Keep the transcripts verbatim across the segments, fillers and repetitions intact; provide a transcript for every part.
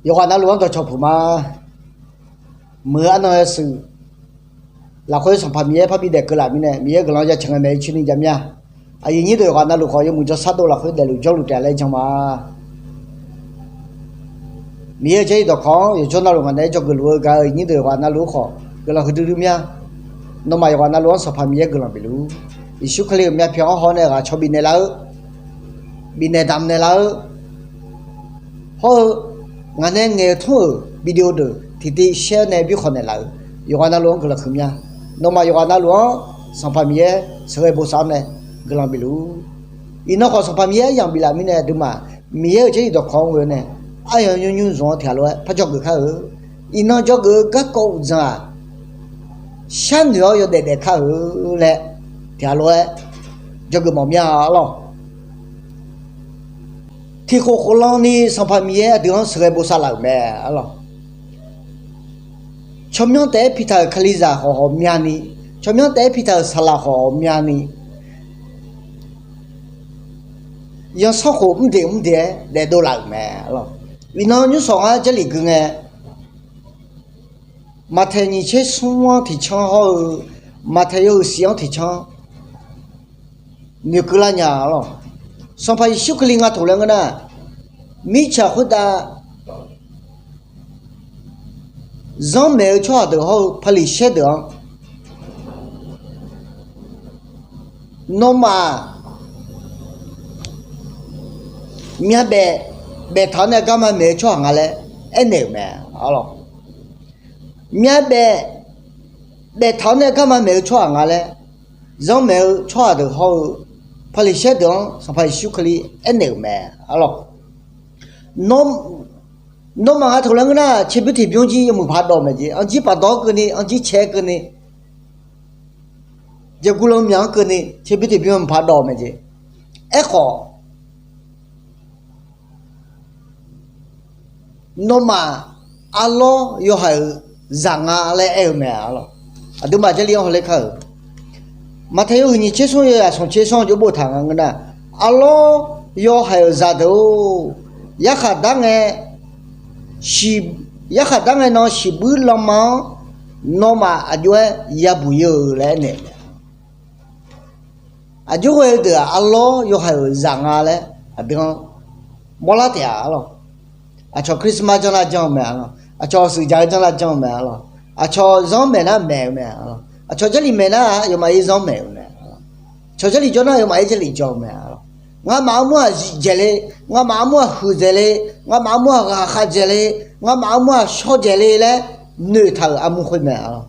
Yawqghaq navluf-anr dawqcawq puq ma. Muiq-eu arnan yawshuif lafkhoer Sanqpaq Miqyaer parbi daef keuvlaf mirnae, Miqyaer guiqlanq ya tsanq ngae maeq-eu coeni jav mir-a. Aqyuif nyir deuq yawqghaq navluf khawf, yawmuiq jawrshar dov lafkhoer daefluf jawrluf taef laer jan ma. Miqyaer-euq jarlif dawqkawq-anr yawqjawr navluf ngaq naeq-aer dzawgeuf luf-eu gaq-eu aqyuif nyir deuq yawqghaq navluf-anr khawf, guiqlanq huiqdui dui mir-a. Nawmaf yawqghaq navluf-anr Sanqpaq Miqyaer guiqlanq bif luf-ur. Yeqsur Kali-euq myavpyawq-anr haw-awr nae ghaq caw bifnaeq laf-eu, bifnaeq damq naeq laf-eu, hawr-eu ngaq nae ngaeq-eu tmr-euq video deuq tiqtiv share-awr nae byr khawq naeqlaf-euq yawqghaq navluf-anr guiqlanq huiq mir-a. Nawmaf yawqghaq navluf-anr Sanqpaq Miqyaer sheuqghae bosav-awr nae guiqlanq bif luf-ur. Iqnan khawf Sanqpaq Miqyaer aryamq biflaf mirnae aqduimaf Miqyaer-euq jarlif dawqkawq-anr ghoe-awr nae aryamq nymrnymr zmq-awr tiq ghaq lof-aer par dzawgeuf kar-eu. Iqnan dzawgeuf-eu garkawv uqdzan-aq, sharnoeq-awr yawdaef daef kar-eu laer tiq ghaq lof-aer dzawgeuf mawf mir-a arlawr. Tiq khof khof lan ni Sanqpaq Miqyaer aqdui-anr sheuqghae bosav laf-euq mae arlawr. Tsawrmyanr taef-aer pitaq-euq Kalizaq khawf ghawqmyani, tsawrmyanr taef-aer pitaq-euq saqlaq khawf ghawqmyani, zanrsanrkhof mrdeq mrdeq-aer daefdov laf-euq mae arlawr. Iqnan nymrshawq ngar jarlif gui ngae, Maqtaeq nyiq tser smr-anr tiqcanr hawr-eu, Maqtaeq yawhuiq shif-anr tiqcanr noeqkeuv lar nya arlawr. Sanqpaq Yeqsur Kali nga toq laer ngeur nar, mirtsaq khoertav zanrmaeq-eu tsawrhaq deuq hawr-eu Paqliqsaer deuq-anr, nawmaf myavbaef baeftaq-awr nae garma maeq-eu tsawrhaq nga laer aernaeq-euq mae arlawr. Myavbaef baeftaq-awr nae garma maeq-eu tsawrhaq nga laer zanrmaeq-eu tsawrhaq deuq hawr-eu Paqliqsaer deuq-anr Sanqpaq Yeqsur Kali aernaeq-euq mae arlawr. Nawmaf nga toq laer ngeur nar, tserbymr tiqbymr jir yawmuiq paq dawq mae jeq, anrjir paqdawq-anr keuvni, anrjir cae-aer keuvni, jeqguv lanmyaq-anr keuvni, tserbymr tiqbymr yawmuiq paq dawq mae jeq. Aerkhawf, nawmaf arlawr yawhaiq-euq zaq nga laer aer-eu mae arlawr. Aqduimaf jarlif-anr hawler kar-euq. Maqtaeq yawhuiq nyiq tser smr yawzaq smq tser smr jawr boftaq nga ngeur nar, arlawr yawhaiq-euq zaqdeuq-or, yarkhaq dar ngae yarkhaq dar ngae nan shiqbuir lanma-anr nawmaf aqjox-aer yabuq ir-eu laer aernaeq-eu mae. Aqjox ghae-eu deuq-aq arlawr yawhaiq-euq zaq nga laer aqdui-anr mawrlar taef-a arlawr. Aqcawq Christmas janr nar janr-eu mae arlawr. Aqcawq shuif jaq-eu janr nar janr-eu mae arlawr. Aqcawq zanrmaeq nar maeq-eu mae arlawr. Aqcawq jarlif maeq nar yawmaf-ir zanrmaeq-eu mae arlawr. Aqcawq jarlif jawr nar yawmaf-ir jarlif jawr-eu mae arlawr. Ngamaf armur-aq zifdzaeq le, ngamaf armur-aq huiqdzaeq le, ngamaf armur-aq ghaqkhav dzaeq le, ngamaf armur-aq shawr dzaeq le laer noeqtaq-euq armur khoer mae arlawr.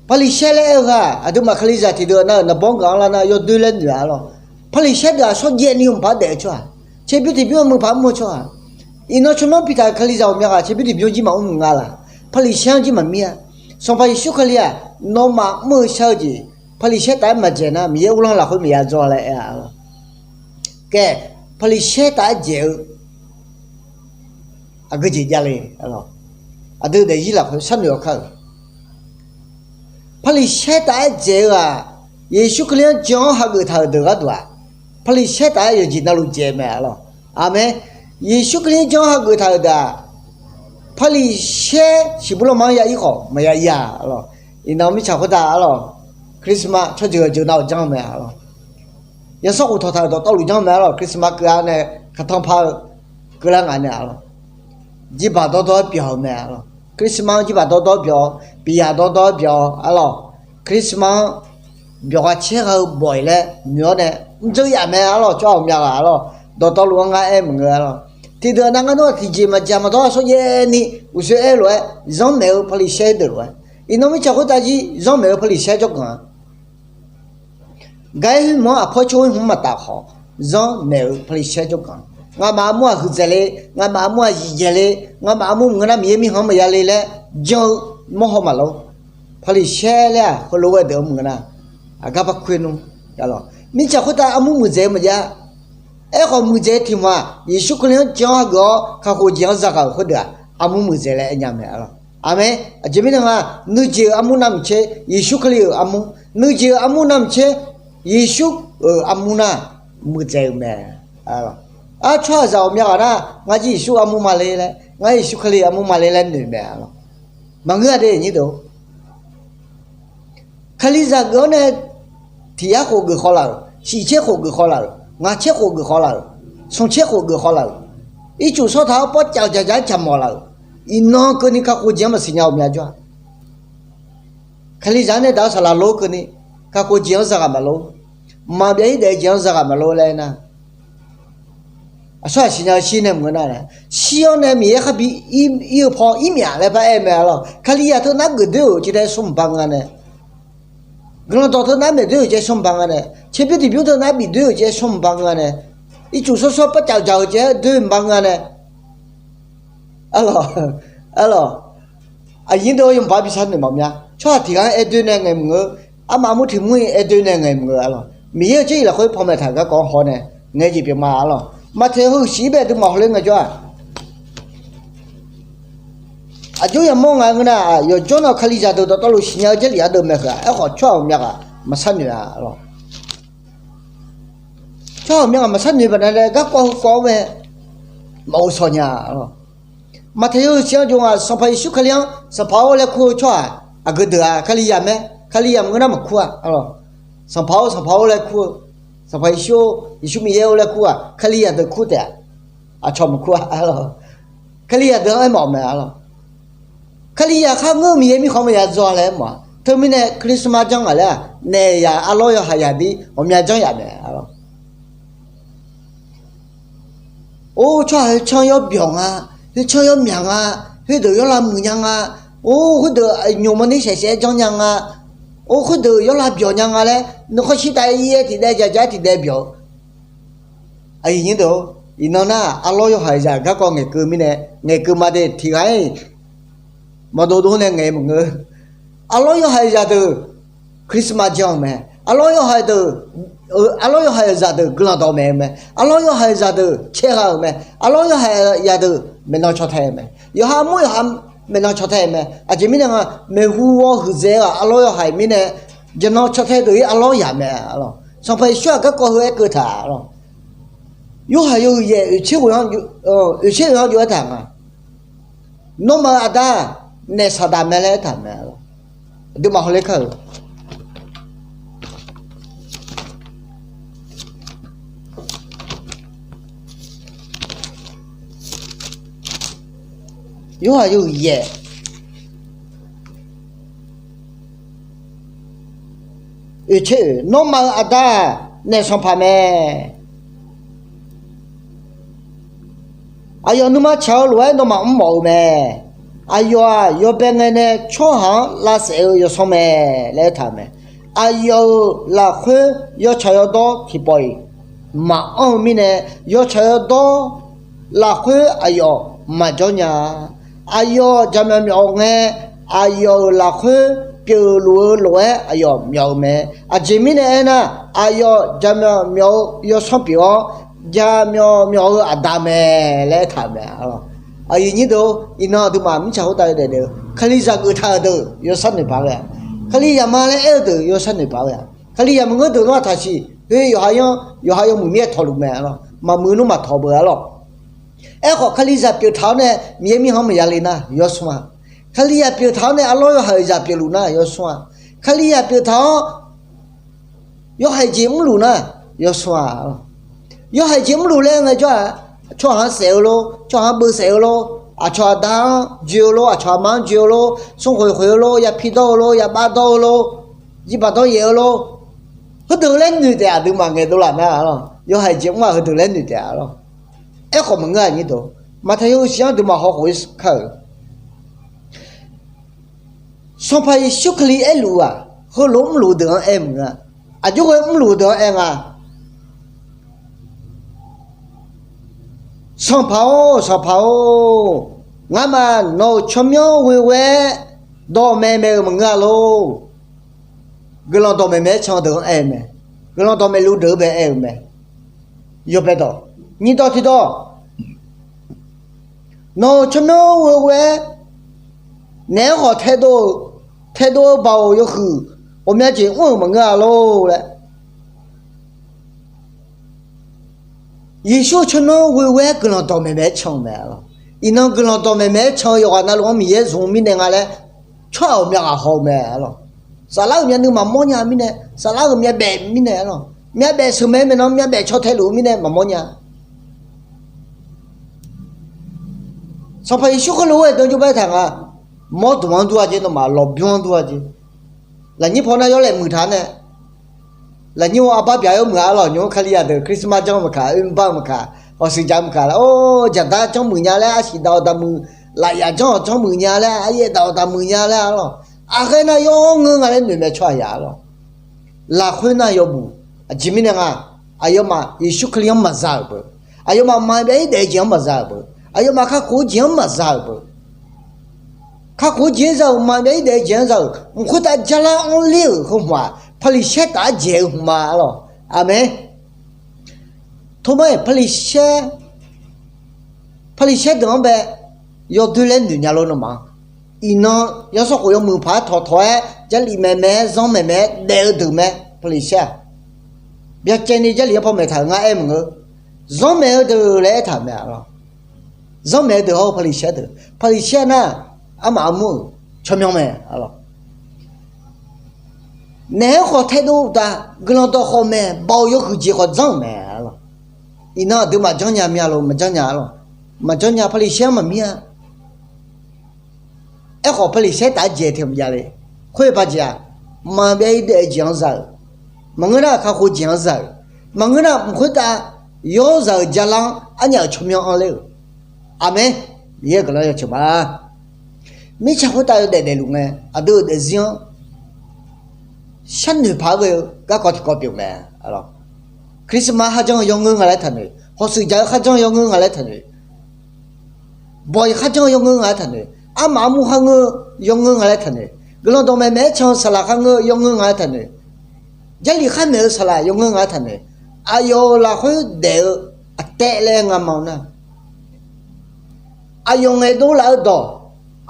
Paqliqsaer laer aer-eu ghaq aqduimaf Kalizaq tiqdeuq nar-euq naqbawr gaq-anr lar nar yawdoer laer noeq-a arlawr. Paqliqsaer deuq-aq shawrjaev ni mqpar daef-eu tsawrhaq, tserbymr tiqbymr mqpar mr-eu tsawrhaq. Iqnan tsawrmyanr pitaq-euq Kalizaq ghawqmya ghaq tserbymr tiqbymr jir maqmr mq nga laq. Paqliqsaer-anr jir maqmir-a. Sanqpaq Yeqsur Kali-aq nawmaf mr-eu shar-eu jeq Paqliqsaer taf-aer maqdzaeq nar Miqyaer uvlanr lafkhoer maqya dzaw laer aer-a arlawr. Khaer, Paqliqsaer taf-aer dzaeq-eu aqgeu jeq javle. Aqdui daefzir lafkhoer sharnoeq-awr kar-euq. Paqliqsaer taf-aer dzaeq-eu-aq, Yeqsur Kali-anr jan-awr hageuf taq-euq deuq gharduq-aq, Paqliqsaer taf-aer yawqjeq navluf dzaeq-eu mae arlawr. Aqmeq. Yeqsur Kali-anr jan-awr hageuf taq-euq deuq-aq, Paqliqsaer shiqbuir lanma-anr ya ir khawf maqya ir-a arlawr. Iqnan mirtsaq khoertav arlawr, Christmas tsawrjeuq jeuq nav-euq janr-eu mae arlawr. Yawsanr khof tawqtaq-euq dawqtawvluf janr-eu mae arlawr. Christmas keuv-a nae kaqtanr par-eu keuvlar ngaq nae arlawr. Jirbaq dawrdawr-aer pyawq-eu mae arlawr. Christmas-anr jirbaq dawrdawr-aer pyawq-awr, biyaq dawrdawr-aer pyawq-awr arlawr. Christmas-anr byawq gha caer gha-eu bawq-iq laer noeq-awr nae mrdzeur yaf mae arlawr. Tsawrhaq ghawqmya ghaq arlawr, dawqtawvluf-anr ngar aer maqngeur arlawr. Tiqdeuq nav ngar nawr tiqjeq maqjaq maqdawr-a shawrjaev ni uqshoe aer lof-aer zanrmaeq-eu Paqliqsaer deuq lof-aer, iqnan mirtsaq khoertav jir zanrmaeq-eu Paqliqsaer jawrganq-a. Gaq-aer huiqmq-anr aqpawr tsawr-aer hmq maqtaf khawf, zanrmaeq-eu Paqliqsaer jawrganq. Ngamaf armur-aq huiqdzaeq le, ngamaf armur-aq zifdzaeq le, ngamaf armur maqngeur nar Miqyaer mirkhanq-anr maqya le laer jan-eu mawrhaw maqlor. Paqliqsaer laer-aq heulof-aer deuq-anr maqngeur nar, aqgar par koer nmr. Mirtsaq khoertav armur muiqdzaeq-eu maqjav. Aerkhawf muiqdzaeq-eu tiq hmq-aq, Yeqsur Kali-anr jan-awr hageuf-awr kakhof jeq-anr zagaq-euq khoerdeuq-aq, armur muiqdzaeq laer aer nya mae arlawr. Aqmeq. Aqjeq mirnae nga, nuijeq-euq armur navmaqtser, Yeqsur Kali-euq armur, nuijeq-euq armur navmaqtser, Yeqsur-euq armur nar muiqdzaeq-eu mae. Ar, tsawrhaqzaq ghawqmya ghaq nar ngar jir Yeqsur armur ma le laer Ngar Yeqsur Kali armur maqle laer noeq mae-a lawq. Maqngeur-a de nyir deuq. Kalizaq geuf-awr nae tiq yar khof geuf khawv laf-euq, shiq tser khof geuf khawv laf-euq, ngaq tser khof geuf khawv laf-euq, smq tser khof geuf khawv laf-euq, ircuf shawr taq-awr pawrcavq dzaqdzaq-aer caq mawf laf-euq, iqnan keuvni kakhof jeq-anr maqsiq nya-eu myav jawr-a. Kalizaq-anr nae daq-eu saqlaq lor keuvni kakhof jeq-anr zaghaq maqlor, maqbyav-ir daef-eu jeq-anr zaghaq maqlor laer nar, aqsur aqsiq nya-eu shir nae maqngeur nar, shir-awr nae Miqyaer kharbi ir-eu paw ir myaf laer paraer mae-a lawq. Kalizaq teu nar geuf doer-euq caev tae smr mq ba nga nae, guiqlanq dawq teu nar maeq doer-euq caev smr mq ba nga nae, tserbymr tiqbymr teu nar bif doer-euq caev smr mq ba nga nae, ircuf shawr shawr pawrcavq dzaq-euq caev-aer doer mq ba nga nae, a lawq, a lawq, aqyuif deuq yawmuiq ba bi sharnoeq mawf mya. Tsawrhaq tiq ghaq-anr aer doer nae ngaeq maqngeur. Armaf armur tiq mur-ir aer doer nae ngaeq maqngeur-a lawq. Miqyaer-euq jarlif lafkhoer panmaeq taq garkawv-anr haw nae ngaeq jeq pyeuf ma-a lawq. Maqtaeq heu shiq-ir bae duimaf hawler ngaejawr-aq, aqjox yamawr nga ngeur nar, yawqjawr nar-aq Kalizaq deuq dawqtawvluf siqnya-eu jarlif ardeuv mae heu-aq, aerkhawf tsawrhaq ghawqmya ghaq maqsharnoeq-a lawq. Tsawrhaq ghawqmya ghaq maqsharnoeq baqdanae laer garkawv heukawv-anr mae maqghov shaw nya-a lawq. Maqtaeq yawhuiq siq-anr jov nga, Sanqpaq Yeqsur Kali-anr Sanqpaq-or laer kur-eu tsawrhaq aqgeu deuq-aq Kalizaq mae. Kalizaq maqngeur nar maqkur-a lawq. Sanqpaq-or, Sanqpaq-or laer kur-eu, Sanqpaq Yeqsur-or, Yeqsur Miqyaer-or laer kur-aq, Kalizaq deuq kur taef-a. Aqcawq maqkur-a lawq. Kalizaq deuq-anr aermawf-eu mae-a lawq. Kalizaq khar ngeur-eu Miqyaer mirkhanq maqya dzaw laer aermawf-a. Teumirnae Christmas janr ngaq laer-aq, naef yaq arlawr yawhaiq zaqdir ghawqmya janr yaf mae-a lawq. Or, tsawrhaq khoertsanr yawr byawq nga, khoertsanr yawr myaq nga, khoerdeuq yawr lavmuiq nya nga, or, khoerdeuq nymq mawrner shaeqshaeq-aer janr nya nga, or, khoerdeuq yawr lavbyawq nya nga laer nuikhanr shirtav-aer ir-aer tiqdaev jaqjav-aer tiqdaev byawq-eu. Aqyuif nyir deuq-or, iqnan nar arlawr yawhaiq zaq garkawv ngaeqkeuv mirnae, ngaeqkeuv ma de tiq ghaq-ir maqdov dov nae ngaeq maqngeur. Arlawr yawhaiq zaqdeuq Christmas jan-eu mae. Arlawr yawhaiq deuq, arlawr yawhaiq zaqdeuq guiqlanq dawqmaeq-eu mae. Arlawr yawhaiq zaqdeuq caergha-euq mae. Arlawr yawhaiq zaqdeuq maeqnan caw tae-eu mae. Yawqha armur yawqha maeqnan caw tae-eu mae. Aqjeq mirnae nga, maeqhu ghaw huiqdzaeq-eu ghaq arlawr yawhaiq mirnae, jaqnan caw tae deuq-ir arlawr yaq mae-a lawq. Sanqpaq Yeqsur-aq garkawv heu aerkeuv taq-a lawq. Yorhaq yawhuiq yaef oeq tser ghoeq-anr jov-aer taq nga. Nawmaf-euq aqda-aq, naef Saqdaq mae laer aertaq mae-a lawq. Aqduimaf hawler kar-euq Yorhaq yawhuiq yaef oeq tser oeq, nawmaf-euq aqda-aq, naef sanqpaq mae. Aqyawf nuima tsaq-eu lof-aer nawmaf mrmawf-eu mae. Aqyawf-aq, yawbae ngae nae tsawrhaq-anr lavsaef-eu yawsanr mae laer aertaq-euq mae. Aqyawf-euq lafkhoer yawtsaq yawdawr tiqpawf-iq maqanr-eu mirnae, yawtsaq yawdawr lafkhoer aqyawf maqjawr nya-a. Aqyawf jaqmyawf myawf-eu ngae, aqyawf-euq lafkhoer pyeufluf-eu lof-aer aqyawf myawf-eu mae. Aqjeq mirnae aernar, aqyawf jaqmyawf myawf-eu yawsanr pyeuf-awr, jaqmyawf myawf-eu aqda mae laer aertaq-euq mae. Aqyuif nyir deuq-or, iqnan aqduimaf mirtsaq khoertav yawdaef daef-eu Kalizaq geuftaq-euq deuq yawsanr noeqpaq ghae-a. Kalizaq ma laer aer-eu deuq yawsanr noeqpaq ghae-a. Kalizaq maqngeur deuq nawr-aq taqsiq, khoer yawqha-anr yawqha yawmuiq mir-aer tawqluf mae-a lawq. Maqmuiq nmr maqtawq beu-a lawq. Aerkhawf, Kalizaq pyeuf taq-awr nae Miqyaer mirkhanq maqya le nar yawsmr-a. Kalizaq pyeuf taq-awr nae arlawr yawhaiq zaq pyeufluf nar yawsmr-a. Kalizaq pyeuf taq-awr yawhaiq jeq mrluf nar yawsmr-a. Yawhaiq jeq mrluf laer ngaejawr-aq, tsawrhaq-anr saef-eu lor, tsawrhaq-anr beusaef-eu lor, aqcawq aqda-anr joe-eu lor, aqcawq aqma-anr joe-eu lor, smrkhoeq khoeq-eu lor, ya pirdawr-eu lor, ya bavdawr-eu lor, jirbaq dawryaef-eu lor, heudeuq laer noeq taef-a. Aqduimaf ngaeqdov laf nar-a lawq, yawhaiq jeq mr-aq heudeuq laer noeq taef-a lawq. Aerkhawf maqngeur-a nyir deuq, Maqtaeq yawhuiq siq-anr aqduimaf hawkhof-ir kar-euq Sanqpaq Yeqsur Kali aerluf-aq, heulof mrluf deuq-anr aer maqngeur-a. Aqjox ghae mrluf deuq-anr aer nga. Sanqpaq-or, Sanqpaq-or, ngamaf nawq-euq tsawrmyanr ghoeghoe-aer dawqmaeq maeq-euq maqngeur-a lor. Guiqlanq dawqmaeq maeq-aer can deuq-anr aer-eu mae. Guiqlanq dawqmaeq luf deuq-eu bae aer-eu mae. Yawbae dawq, nyiq dawq tiq dawq, nawq-euq tsawrmyanr ghoeghoe-aer naeq-aer khawf taedov-eu, taedov-eu baoq yawhuiq ghawqmya jeq mr-euq maqngeur-a lor laer, Yeqsur-euq tsawrmyanr ghoeghoe-aer guiqlanq dawqmaeq maeq-aer can-eu mae-a lawq. Iqnan guiqlanq dawqmaeq maeq-aer can-eu yawqghaq navluf-anr Miqyaer zmq-eu mirnae nga laer, tsawrhaq-euq myavghaq haw-eu mae arlawq. Saflar-euq myavnuiv maqmawr nya mirnae, saflar-euq myavbaef mirnae arlawq. Myavbaef sheuqmaeq maeqnan myavbaef caw tae luf-eu mirnae maqmawr nya. Sanqpaq Yeqsur Kali-anr ghae deuq jawrbae taq nga. Mawrdmq-anr dur-a jeq, nawmaf lawqbymr-anr dur-a jeq. Lafnyir paw nar yawlaeq muiq taq nae, lafnyir-anr arbar byaq yawmuiq-a arlawq. Nymq-mr Kalizaq deuq Christmas janr-eu maqkaq, oermr bar-eu maqkaq, hawshuif jaq-eu maqkaq laer, or, jaqdar janrmuiq nya laer, arsiq daq-awq daqmuiq, lafyaf janr-awq janrmuiq nya laer, aryaev daq-awq daqmuiq nya laer arlawq. Aqghaer nar yawr ngeur nga laer noeq mae tsawrhaq yaq arlawq. Lafkhoer nar yawmuiq, aqjeq mirnae nga, aqyawfmaf Yeqsur Kali-anr maqza-euq beu, aqyawfmaf maqbyav-ir daef-eu jeq-anr maqza-euq beu, aqyawfmaf kakhof-eu jeq-anr maqza-euq beu. Kakhof-eu jeq-anr za-euq, maqbyav-ir daef-eu jeq-anr za-euq, mq khoertav jarlar anr ler-euq heu hmq-aq, Paqliqsaer taf-aer dzaeq-eu hmq ma arlawq. Aqmeq. Tormar-iq Paqliqsaer, Paqliqsaer deuq-anr bae yawdoer laer noeq nya lor nawmaf-anr. Iqnan yawsanr khof yawmuiq paq-aer tawqtawq-aer Jarlif maeqmaeq-aer zanr maeqmaeq-aer daef-eu deuq mae Paqliqsaer-aq. Byacaevni Jarlif-anr paw maeqtaq-euq ngar aer maqngeur. Zanr maeq-eu deuq laer aertaq-euq mae arlawq. Zanr maeq-eu deuq hawr-eu Paqliqsaer deuq, Paqliqsaer nar armaf armur-euq tsawrmyanr mae arlawq. Naeq-aer khawf taedov uqtaf guiqlanq dawq khawf maeq, baoq yawhuiq jeq khawf janr-euq mae arlawq. Iqnan aqdui maqjanr nya mya lo, maqjanr nya arlawq. Maqjanr nya, Paqliqsaer-anr maqmir-a. Aerkhawf Paqliqsaer taf-aer dzaeq tiq mq jav le. Khoer paq jeq-aq, maqbyav-ir daef-eu jeq-anr za-euq, maqngeur nar kakhof jeq-anr za-euq, maqngeur nar mq khoertav yawr za-euq jarlar-anr arnyaf-euq tsawrmyanr anr ler-euq. Aqmeq. Miqyaer guiqlanq yawceuq ma. Mirtsaq khoertav yawdaef daefluf ngae, aqdui-euq daefzir-anr sharnoeq paq-aer ghae-eu garkawv tiqkawv pyeuf mae. Christmas kharjanr-eu yawngeur nga laer taqnoeq, hawshuif jaq-eu kharjanr-eu yawngeur nga laer taqnoeq, bawq-iq kharjanr-eu yawngeur nga laer taqnoeq, armaf armur kharngeur-eu yawngeur nga laer taqnoeq, guiqlanq dawqmaeq maeq-aer can-eu saqlaq kharngeur-eu yawngeur nga laer taqnoeq, Jarlif khar maeq-eu saqlaq yawngeur nga laer taqnoeq, aqyawf-euq lafkhoer daef-eu aqtaev laer ngamaf-eu nar, aqyawf ngaeqdov laf-eu dawq,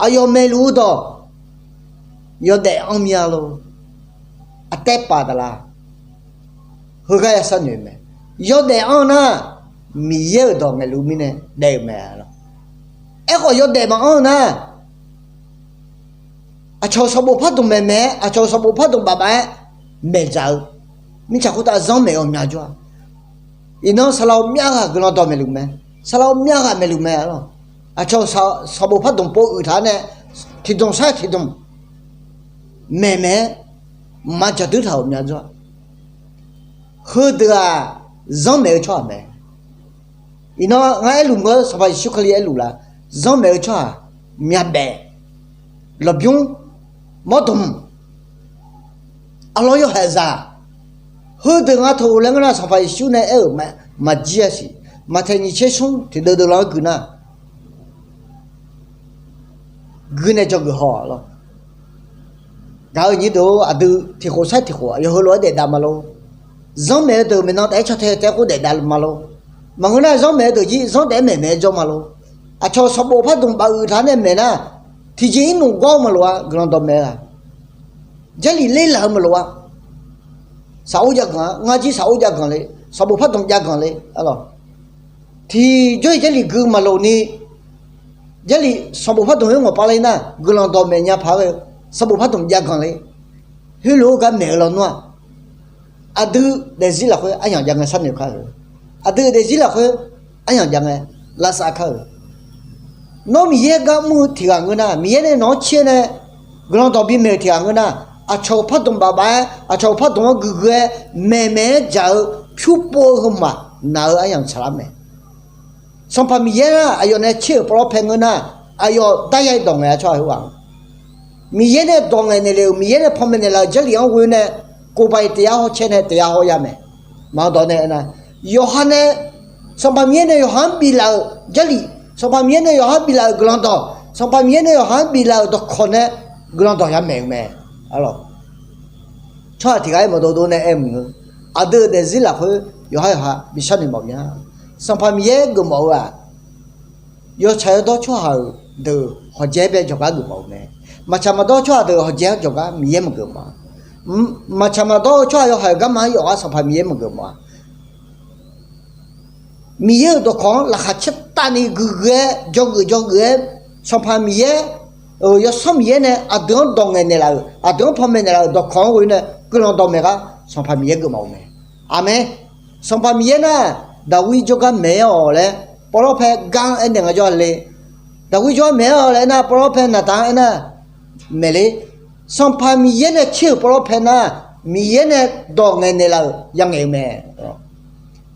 aqyawf maeqluf-eu dawq, yawdaef anr mya lor. Aqtaev paf daqlar. Heugar yasar noeq mae. Yawdaef anr-eu nar, Miqyaer-euq dawq ngaeqluf mirnae daef-euq mae. Aerkhawf yawdaef maqanr-eu nar, aqcawq-euq sanqbof pardmq maeqmaeq-aer, aqcawq-euq sanqbof pardmq bafbaf-aer maeqdzaq-eu, mirtsaq khoertav zanr maeq-eu ghawqmya jawr-a. Iqnan saqlaq ghawqmya ghaq guiqlanq dawq maeqluf mae. Saqlaq ghawqmya ghaq maeqluf mae arlawq. Aqcawq-euq sanqbof pardmq pov uiq taq-aer nae, tiqdmq sar tiqdmq maeqmaeq-aer maqdzaq duir taq-euq ghawqmya jawr-a. Heudeuq-aq, zanr maeq-eu tsawrhaq mae. Iqnan ngar aerluf maqngeur, Sanqpaq Yeqsur Kali aerluf la? Zanr maeq-eu tsawrhaq, myavbaef, lawqbymr, mawrdmq, arlawr yawhaiq zaq, heudeuq nga taq-euq laer ngeur nar, Sanqpaq Yeqsur nae aer-euq maqjir-a siq. Maqtaeq nyiq tser smr tiqdeuv deuv lan-anr gui nar, gui nae dzawgeuf haw lawr. Gaq-euq nyir deuq-or, aqdui tiqkhof sar tiqkhof aqyawf heulof-aer daef dav ma lor. Zanr maeq-eu deuq maeqnan taef-aer caw tae taef-aer khoer daef dav ma lor. Maqngeur nar, zanr maeq-eu deuq jir zanr taef-aer maeq maeq-aer jawr ma lor. Aqcawq sanqbof pardmq baf uiq taq-aer nae maeq nar, tiqjeq irnmf gawr-eu maqloq-a, guiqlanq dawqmaeq-a. Jarlif ler laf-eu maqloq-a. Saqor jav ganq-a, ngar jir saqor jav ganq le, sanqbof pardmq jav ganq le, arlawq. Tiqjawr-iq Jarlif gui maqloq ni, Jarlif sanqbof pardmq khoer ngawqpav ler nar, guiqlanq dawqmaeq nya paq-aer ghae-eu sanqbof pardmq jav ganq le. Heulof-eu gar maeq-eu lawnmr-aq, aqdui daefzir lafkhoer aryamq jav ngae sharnoeq kar-euq. Aqdui daefzir lafkhoer aryamq jav ngae lavsav kar-euq. Nawr Miqyaer gar mr-eu tiq ghaq ngeur nar, Miqyaer nae nawq-anr caer nae guiqlanq dawq bimaeq-euq tiq ghaq ngeur nar, aqcawq-euq pardmq bafbaf-aer, aqcawq-euq pardmq-anr guiqguiq-aer maeqmaeq-aer dzaq-eu pyur pov-eu heu maq naq-eu aryamq tsaqlar mae. Sanqpaq Miqyaer nar, aqyawf nae caer-euq pavlawr pae ngeur nar, aqyawf darya-ir dawq ngaeq-a tsawrhaq khoerghaq-anr. Miqyaer nae dawq ngaeq naeqle-euq, Miqyaer nae panmaeq naeqlaf-euq Jarlif-anr ghoe nae, kof baq-iq tiq yar haw cae nae tiq yar haw ya mae. Maqanr dawq nae aernar, yawqha nae, Sanqpaq Miqyaer nae yawqha-anr biflaf-euq Jarlif, Sanqpaq Miqyaer nae yawqha-anr biflaf-euq guiqlanq dawq, Sanqpaq Miqyaer nae yawqha-anr biflaf-euq dawqkawq nae guiqlanq dawq yamaeq-eu mae. Arlawq, tsawrhaq tiq ghaq-aer mawqdov dov nae aer mq-eu, aqdui-euq daefzir lafkhoer yawqhar yawqha bi sharnoeq mawf mya. Sanqpaq Miqyaer geufmawf-eu-aq, yawtsaq yawdawr tsawrhaq-euq deuq hawqjae-aer bae jawqgar geufmawf-eu mae. Maqtsaq maqdawr tsawrhaq deuq hawqjae-anr jawqgar Miqyaer maqgeufmawf-a. Maqtsaq maqdawr-eu tsawrhaq yawhaiq-euq garma-anr yawqgar Sanqpaq Miqyaer maqgeufmawf-a. Miqyaer-euq dawqkawq-anr laqkhaq caertavni guiqguiq-aer, dzawgeuf dzawgeuf-aer, Sanqpaq Miqyaer-euq Yawsanr Miqyaer nae aqdui-anr dawq ngaeqnaeq laf-euq, aqdui-anr panmaeq naeq laf-euq dawqkawq-anr ghoe nae guiqlanq dawqmaeq gar Sanqpaq Miqyaer geufmawf-eu mae. Aqmeq. Sanqpaq Miqyaer nar, Daqwir jawrgar maeq-aer-awq laer, pawlawr pae gar aernaeq nga jawr le. Daqwir jawrgar maeq-aer-awq laer nar, pawlawr pae naqtaf-anr aernar, maeq le. Sanqpaq Miqyaer nae tser-euq pawlawr pae nar, Miqyaer nae dawq ngaeqnaeq laf-euq yangaeq-eu mae.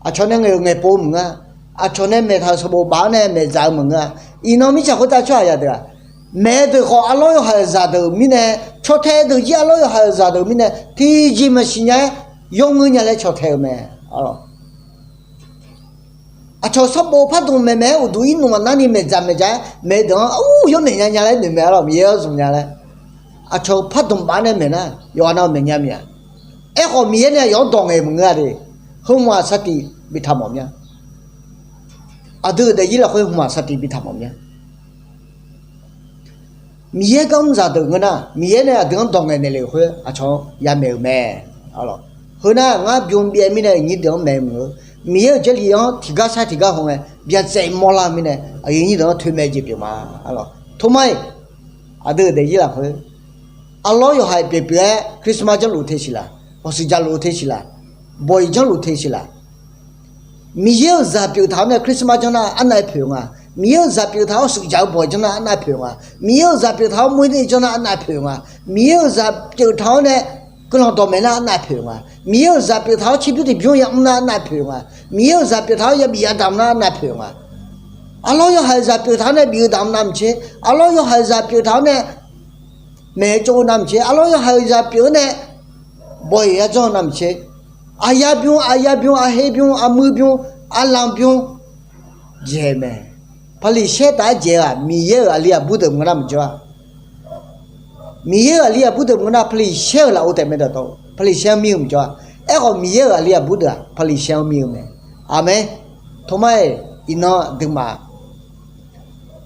Aqcawq nae ngaeq-euq ngaeqpov maqngeur-a. Aqcawq nae maeqtaq-euq sanqbof baf-awr nae maeqdzaq-eu maqngeur-a. Iqnan mirtsaq khoertav tsawrhaq yadeuq-aq, maeq deuq khawf arlawr yawhaiq-euq zaqdeuq mirnae, caw tae deuq jir arlawr yawhaiq-euq zaqdeuq mirnae, tiqjeq maqsiq nya-aer yawngeur nya laer caw tae-eu mae. Aqcawq sanqbof pardmq maeqmaeq-aer uqduq irnmq maqnarni maeqdzaq maeqdzaq-aer maeq deuq-anr ur yawmaeq nya nya laer noeq mae. Arlawr Miqyaer-anr zmq nya laer, aqcawq-euq pardmq baf-awr nae maeq nar yawqghaq nav-eu maeq nya mia. Aerkhawf Miqyaer nae yawq-anr dawq ngaeq maqngeur-a de. Heu maqsiq sar tiq bi taq mawf mya. Aqdui-euq daefzir lafkhoer hmq-aq sar tiq bi taq mawf mya. Miqyaer gar mr zaqdeuq ngeur nar, Miqyaer nae aqdui-anr dawq ngaeqnaeq le-euq khoer aqcawq-anr yamaeq-euq mae. Heu nar ngar bym byaev mirnae aqyuif nyir deuq-anr maeq maqngeur. Miqyaer-euq Jarlif-anr tiqgar sar tiqgar haw ngae byaqtsaev mawrlar-eu mirnae aqyuif nyir deuq-anr toeqmaeq jeq pyeuf ma. Tormar-iq, aqdui-euq daefzir lafkhoer arlawr yawhaiq pyeuf pyeuf-aer Christmas janrluf te siq laq, hawshuif jaqluf te siq laq, bawq-iq janrluf te siq laq. Miqyaer-euq zaq pyeuf taq-awr nae Christmas janr nar arnav-aer poeq nga. Miqyaer-euq zaq pyeuf taq-awr hawshuif jaq-eu bawq-iq janr nar arnav poeq nga. Miqyaer-euq zaq pyeuf taq-awr moer janr nar arnav poeq nga. Miqyaer-euq zaq pyeuf taq-awr nae guiqlanq dawqmaeq nar arnav poeq nga. Miqyaer-euq zaq pyeuf taq-awr tserbymr tiqbymr yamr nar arnav poeq nga. Miqyaer-euq zaq pyeuf taq-awr yabif yadamq nar arnav poeq nga. Arlawr yawhaiq-euq zaq pyeuf taq-awr nae bif-eu damq navmaqtser, arlawr yawhaiq-euq zaq pyeuf taq-awr nae maeq-eu tsov-eu navmaqtser, arlawr yawhaiq-euq zaq pyeuf-awr nae bawq-iq yadzanr-eu navmaqtser, aqya bymr, aqya bymr, aqher bymr, aqmuiq bymr, aqlanq bymr, dzaeq mae. Paqliqsaer taf-aer dzaeq-eu-aq, Miqyaer-euq aqli aqbur deuq maqngeur nar maqjawr-a. Miqyaer-euq aqli aqbur deuq maqngeur nar, paqliqsaer-euq lafov taef mae dawqtawv-eu, paqliqsaer-anr mir-eu maqjawr-a. Aerkhawf Miqyaer-euq aqli aqbur deuq-aq paqliqsaer-anr mir-eu mae. Aqmeq. Tormar-iq, iqnan aqduimaf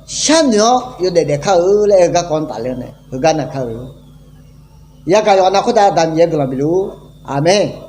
sharnoeq-awr yawdaef daef kar-eu laer aer-eu garkawv-anr tafler-awr nae heugar nav kar-eu. Yagaq yawqha nav khoertav Aqda Miqyaer guiqlanq bifluf-ur. Aqmeq.